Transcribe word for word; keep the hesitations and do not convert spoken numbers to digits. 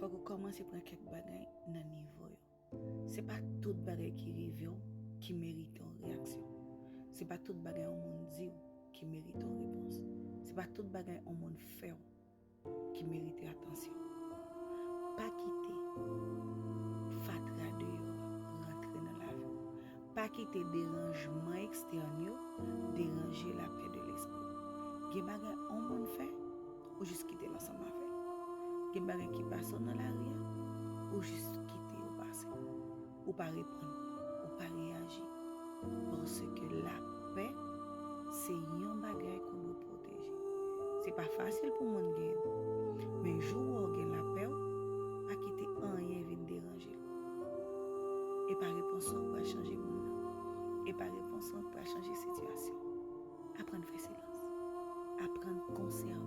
Fòk ou kòmanse pran kèk bagay nan nivo yo. Se pa tout bagay ki rive w ki merite yon reyaksyon. Se pa tout bagay yon moun di w ki merite yon repons. Se pa tout bagay yon moun fè w ki merite atansyon. Pa kite fatra deyò a rantre nan lavi w. Pa kite deranjman ekstèn yo deranje lapè de lespri w. Gen bagay yon moun fè, ou jis kite l ansanm avè l. Gen bagay ki pase w nan lari a, ou jis kite yo pase. Ou pa reponn, ou pa reyaji. Paske lapè, se yon bagay ke w dwe pwoteje. Se pa fasil pou moun genyen. Men jou ou gen lapè w, pa kite anyen vin deranje l. E pa repons ou pral chanje moun nan. E pa repons ou pral chanje sitiyasyon. Aprann fè silans. Aprann konsève